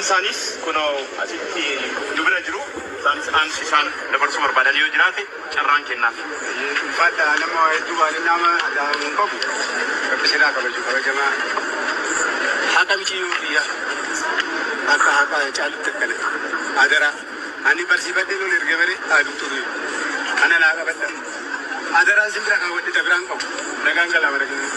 Isaanis kunoo asitti nu bira jiru. Isaanis dhaamsi isaan dabarsuu barbaadan yoo jiraate carraan kennaaf. Ulfaadha, nama hedduu waan nama hin qabu. Rabbi silaa kabaju kabajamaa. Haqa mitiyyuu biyya akka haqa caalutti akkana. Adaraa ani barsiifadhee loon erga bare haaduu ture. Kana naa qabadha. Adaraan sin bira kaawwadhe ta biraan qabu. Nagaan galaa bara kenna.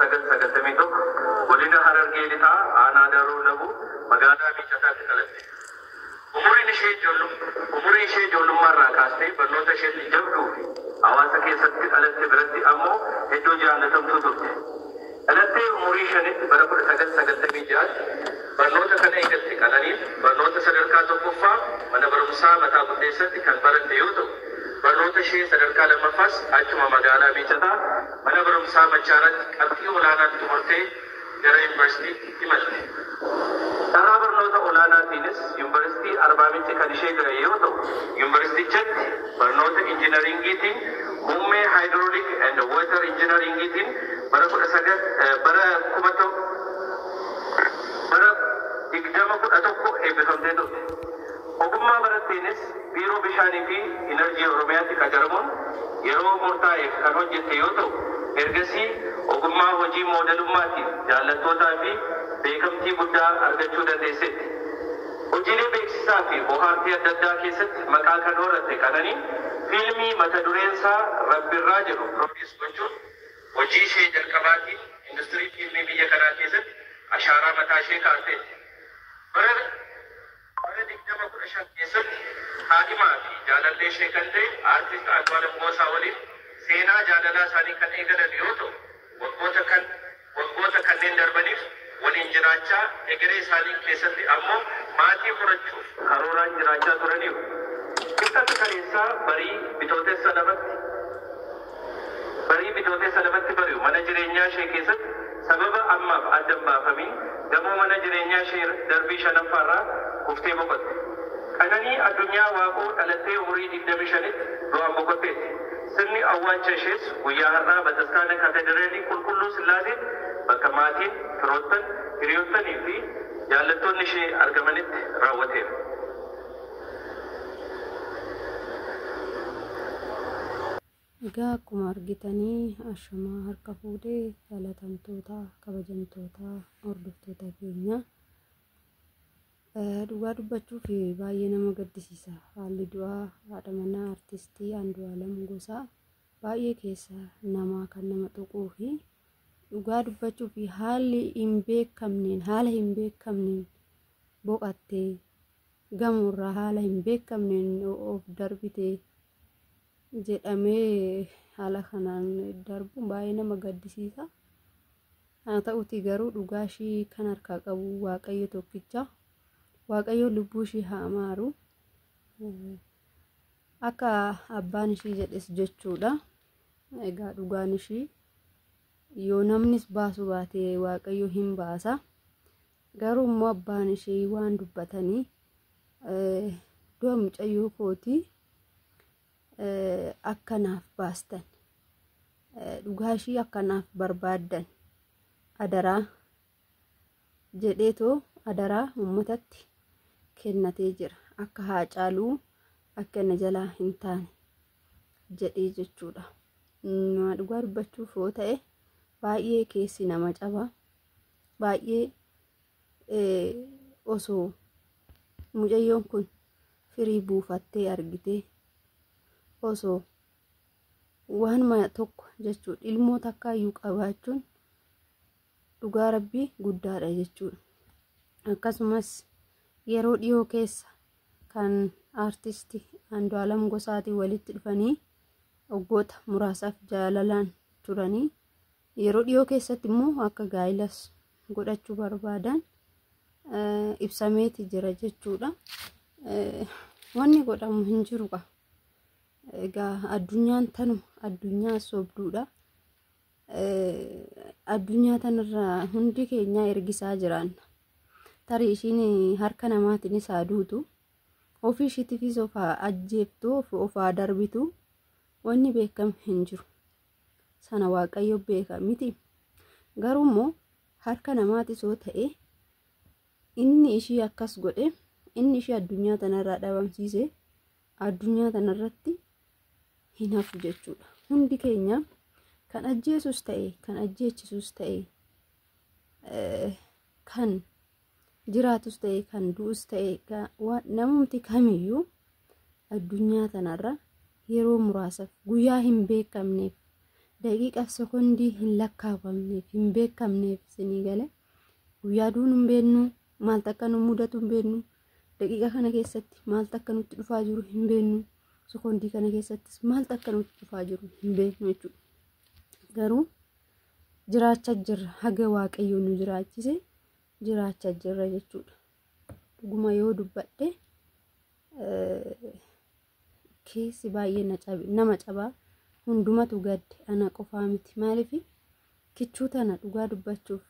1991 godina Harargee Lixaa aanaa Daroo Labuu magaalaa Miicataatti dhalatte. Umurii ishee ijoollummaa irraa kaastee barnoota isheetti jabduu fi hawaasa keessatti dhalatte biratti ammoo iddoo jaallatamtuu turte. Dhalattee umurii shanitti bara 1996tti barnoota kana eegalte. Qananiin barnoota sadarkaa tokkoffaa mana barumsaa mataa guddeessatti kan baratte yoo ta'u, barnoota ishee sadarkaa lammaffaas achuma magaalaa Miicataa mana barumsaa Machaaratti qabxii olaanaan xumurtee gara yuunivarsiitiitti imalte. Carraa barnoota olaanaatiinis Yuunivarsiitii Arbaa Minci kan ishee ga'e yoo ta'u, yuunivarsiitichatti barnoota injinaringiitiin muummee hydraulic and water engineeringiitiin bara 19 bara kuma bara 2011 eebbifamtee turte. Ogummaa baratteenis Biiroo Bishaanii fi Inerjii Oromiyaatti qacaramuun yeroo murtaa'eef kan hojjette yoo ta'u, ergasii ogummaa hojii moodelummaatiin jaallattootaa fi beekamtii guddaa argachuu dandeesseetti. Hojiilee beeksisaa fi bohaartii adda addaa keessatti maqaa kan horatte Qananiin fiilmii mata dureen isaa Rabbirraa jedhu produce gochuun hojii ishee jalqabaatiin industirii fiilmii biyya kanaa keessatti ashaaraa mataa ishee kaa'atteetti. Bara 2015 keessatti kaadhimaa fi jaalallee ishee kan ta'e Aartist Andu'aalem Goosaa waliin seenaa jaalalaa isaanii kan eegalan yoo ta'u, waggoota kanneen darbaniif waliin jiraachaa egeree isaanii keessatti ammoo maatii horachuuf karooraan jiraachaa turaniiru. Kibxata kaleessaa barii Bitootessa 2tti bari'u mana jireenyaa ishee keessatti sababa ammaaf adda hin baafamiin gamoo mana jireenyaa ishee darbii shanaffaarraa kuftee boqotte. Qananii Addunyaa Waaqoo dhalattee umurii 25tti du'aan boqotteetti. Sirni awwaalcha ishees guyyaa har'aa Bataskaana Katedraalii Qulqulluu Sillaaseetti bakka maatiin, firoottan, hiriyoottanii fi jaallattoonni ishee argamanitti raawwateera. Egaa akkuma argitanii ashamaa harka fuudhee jaalatamtoota, kabajamtoota, hordoftoota keenya. Dhugaa dubbachuuf baay'ee nama gaddisiisa. Haalli du'aa haadha manaa artistii Andu'aalam Gosaa baay'ee keessa namaa kan nama tuquu fi dhugaa dubbachuuf haalli hin beekamneen haala hin beekamneen boqattee gamoorraa haala hin beekamneen of darbite jedhamee haala kanaan darbuun baay'ee nama gaddisiisa. Haa ta'uti garuu dhugaa ishii kan harkaa qabu Waaqayyo tokkicha. Waaqayyo lubbuu ishii haa maaru. Akka abbaan ishii jedhes jechuudha. Egaa dhugaan ishii yoo namnis baasu baate Waaqayyo hin baasa. Garuu immoo abbaan ishii waan dubbatanii du'a mucayyoo kootii akka naaf baastan, dhugaa ishii akka naaf barbaaddan adaraa jedheetoo adaraa uummatatti kennatee jira. Akka Haacaaluu akka inni jalaa hin taane jedhee jechuudha. Dhugaa dubbachuuf yoo ta'e baay'ee keessi nama caba. Baay'ee osoo mucayyoon kun firii buufattee argitee osoo waanuma tokko jechuudha ilmoo takkaayyuu qabaachuun dhugaa rabbii guddaadha jechuudha. Akkasumas yeroo dhiyoo keessa kan aartisti Andu'aalam Gosaatiin walitti dhufanii waggoota muraasaaf jaalalaan turanii yeroo dhiyoo keessatti immoo akka gaa'ilas godhachuu barbaadan ibsameeti jira jechuudha. Wanni godhamu hin jiru qa. Egaa addunyaan tanuma addunyaa sobduudha. Addunyaa tanarra hundi keenya ergisaa jiraanna. Tarii ishiin harka namaatiinis haa duutu. Ofii ishiitiifis of haa ajjeeftu, of haa darbitu. Wanni beekamu hin jiru. Sana Waaqayyo beeka miti. Garuu immoo harka namaatis yoo ta'e inni ishii akkas godhe, inni ishii addunyaa tanarraa dhabamsiise, addunyaa tanarratti hin hafu jechuudha. Hundi keenya kan ajjeesus ta'e, kan ajjeechisus ta'e, kan jiraatus ta'e, kan du'us ta'e, namumti kamiyyuu addunyaa tanarra yeroo muraasaaf, guyyaa hin beekamneef, daqiiqaaf sekondii hin lakkaawamneef, hin beekamneef isinii gale. Guyyaa duun hin beeknu, maaltu akka nu mudatu hin beeknu, daqiiqa kana keessatti maaltu akka nutti dhufaa jiru hin beeknu, sekondii kana keessattis maaltu akka nutti dhufaa jiru hin beeknu jechuudha. Garuu jiraachaa jirra, haga Waaqayyo nu jiraachise jiraachaa jirra jechuudha. Dhuguma yoo dubbadhe keessi baay'ee nama cabaa, hundumatu gadde, ana qofaa miti. Maaliif kichuu tana dhugaa dubbachuuf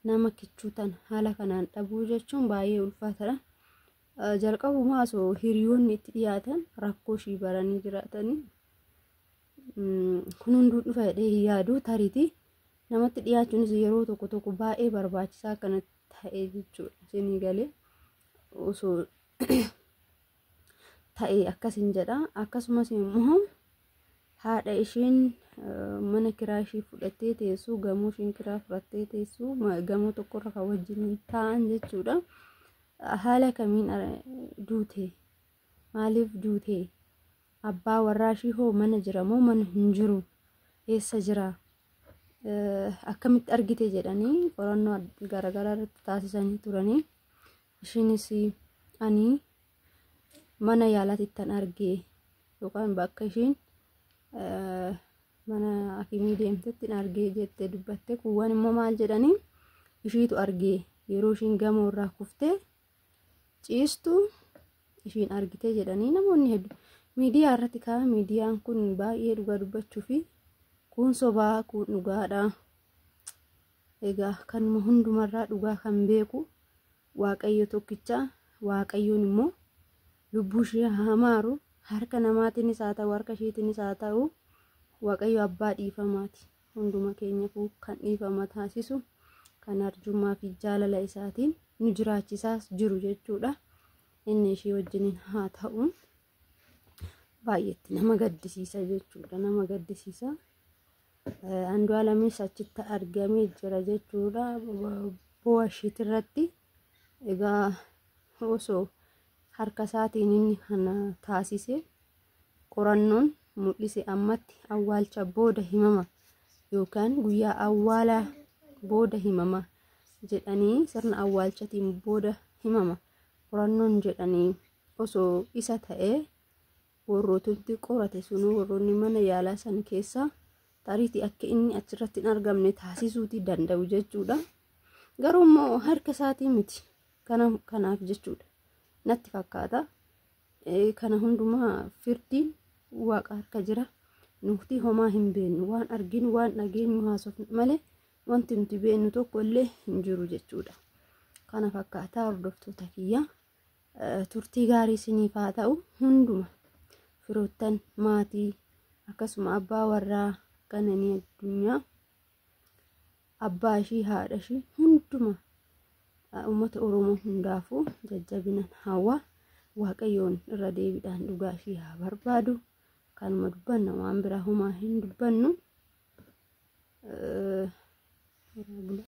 nama kichuu tana haala kanaan dhabuu jechuun baay'ee ulfaataadha. Jalqabumaa osoo hiriyoonni itti dhiyaatan rakkoo ishii baranii jiraatanii kun hunduu dhufa jedhee hin yaadu. Tariitii namatti dhiyaachuunis yeroo tokko tokko baay'ee barbaachisaa akkana ta'e jechuudha. Isinii galee osoo ta'e akkasin jedha. Akkasumas immoo haadha isheen mana kiraa ishii fudhattee teessu, gamoo ishiin kiraa fudhattee teessu, gamoo tokkorra kan wajjin taa'an jechuudha. Haala kamiin duute? Maaliif duute? Abbaa warraa ishii hoo mana jira moo mana hin jiru? Eessa jira? Akkamitti argite jedhanii qorannoo garaagaraa irratti taasisanii turanii. Ishiinis ani mana yaalaatti argee yookaan bakka ishiin mana hakimii deemtetti argee jettee dubbatte. Kuuwwan immoo maal jedhanii ishiitu argee yeroo ishiin gamoo irraa kuftee ciistu ishiin argite jedhanii namoonni hedduu miidiyaa irratti kaa'an. Miidiyaan kun baay'ee dhugaa dubbachuu fi kun sobaa kun dhugaadha. Egaa kanuma hundumarraa dhugaa kan beeku Waaqayyo tokkicha. Waaqayyoon immoo lubbuu ishee haa maaru, harka namaatiinis haa ta'u, harka isheetiinis haa ta'u, Waaqayyo abbaa dhiifamaati. Hunduma keenyaafuu kan dhiifama taasisu, kan arjummaa fi jaalala isaatiin nu jiraachisaas jiru jechuudha. Inni ishee wajjiniin haa ta'u. Baay'eetti nama gaddisiisa jechuudha. Nama gaddisiisa. Andu'aalamis achitti argamee jira jechuudha. Bu'aa isheetirratti egaa osoo harka isaatiin inni kana taasise qorannoon mul'ise ammatti awwaalcha booda himama yookaan guyyaa awwaalaa booda himama jedhanii, sirna awwaalchatiin booda himama qorannoon jedhanii osoo isa ta'ee warrootatti qorate sunuu warroonni mana yaalaa san keessa tariitii akka inni achirratti hin argamne taasisuutii danda'u jechuudha. Garuu immoo harka isaatii miti kanaaf jechuudha natti fakkaata. Kana hundumaa firdiin waaqa harka jira. Nuti homaa hin beeknu, waan arginu waan dhageenyu haasofnu malee wanti nuti beeknu tokko illee hin jiru jechuudha. Kana fakkaataa hordoftoota kiyya, turtii gaarii isiniif haa ta'u. Hunduma firoottan, maatii, akkasuma abbaa warraa Qananii Addunyaa, abbaa ishii, haadha ishii, hunduma uummata Oromoo hundaafuu jajjabinan hawwa. Waaqayyoon irra deebiidhaan dhugaa ishii haa barbaadu. Kanuma dubbanna, waan biraa homaa hin dubbannu.